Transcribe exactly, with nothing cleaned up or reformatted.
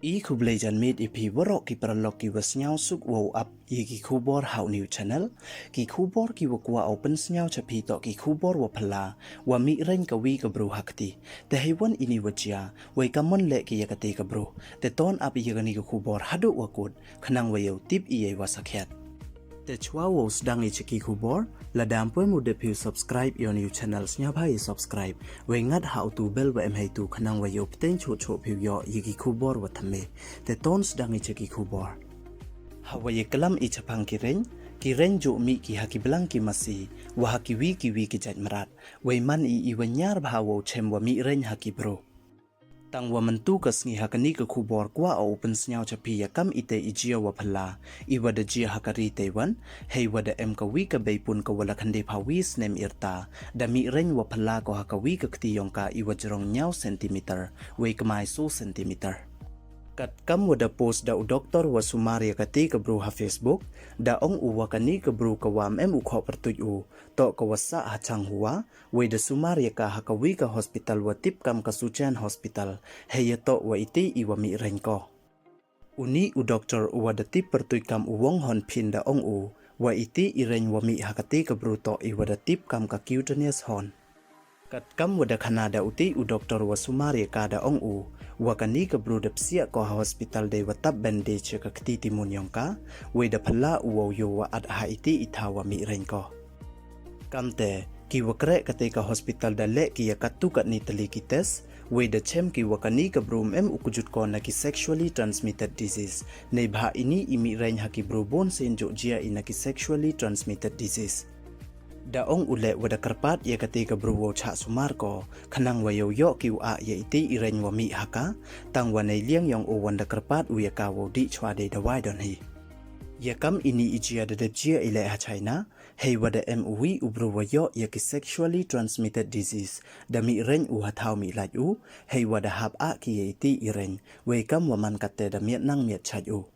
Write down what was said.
I khublei janmiet ïa phi waroh ki paralok ki wa sngewsuk wow ap ïa ki khubor ha u new channel. Ki khubor ki wa kwah u pynsngew cha phi toh ki khubor wa phylla, wa mih reng ka wi ka bru ha kti. Te hei wan ini wa jia, wei ka mon leh ki ïa kati ka bru. Te ton ap ïa kani ka khubor haduh wa kut, khnang wa yow tip ïa i wa sakhiat. Te chwa wow sdang i cha ki khubor, lada ym pu em u dep phi u subscribe ïa u new channel, sngewbha i subscribe, wei ngat ha u tu bell wa em hei tu khnang wa yow pteng chuh chuh phi u yoh ïa ki khubor wa thymme. Te ton sdang i cha ki khubor. Ha wa ïa klam i chaphang ki reng, ki reng ju mih ki ha ki blang ki masi, wa ha ki wi ki wi ki jait mrad, wei man i i wa ñiar bha wow chem wa mih reng ha ki bru. Tang wa mynta ka sngi ha kani ka khubor kwah u pynsngew cha phi ïa kam ite i jia wa phylla, i wa da jia ha ka ri Taiwan, hei wa da em ka wi ka beipun ka wa la khyndai phaw wi snem ïrta, da mih reng wa phylla ko ha ka wi ka kti yong ka i wa jrong ñiaw centimeter, wei kmai so centimeter. Kat kam wa da post da u doktor wa sumar ïa kati ka bru ha Facebook, da ong u wa kani ka bru ka wa ym em u khoh pyrtuit u, toh ka wa sah ha Changhua, wei da sumar ïa ka ha ka wi ka hospital wa tip kam ka Suchen Hospital, hei ïa toh wa iti i wa mih reng ko. Uni u doktor u wa da tip pyrtuit kam u Wong Hon Phin da ong u, wa iti i reng wa mih ha kati ka bru toh i wa da tip kam ka cutaneous horn. Kat kam wa da khana da uti u doktor wa sumar ïa ka da ong u, wa kani ka bru da psiah ko ha hospital dei wa tap bandage ïa ka kti timun yong ka, wei da phylla u wow yoh wa at ha iti i thaw wa mih reng ko. Kamte, ki wa kreh kate ka hospital da leh ki ïa katu katni tylli ki test, wei da chem ki wa kani ka bru ym em u kjut ko na ki sexually transmitted disease, neibha ini i mih reng ha ki bru bun sien ju jia i na ki sexually transmitted disease. Da ong u leh wa da kyrpad ïa kate ka bru wow chah sumar ko, khnang wa yow yoh ki u ah ïa iti i reng wa mih ha ka, tang wa nei liang yong u wan da kyrpad u ïa ka wow dih chwa dei dawai don hi. Ïa kam ini i jia da dep jia i leh ha China, hei wa da em u wi u bru wa yoh ïa ki sexually transmitted disease, da mih reng u ha thaw mih lait u, hei wa da hap ah ki ïa iti i reng, wei kam wa man kate da miat nang miat chait u.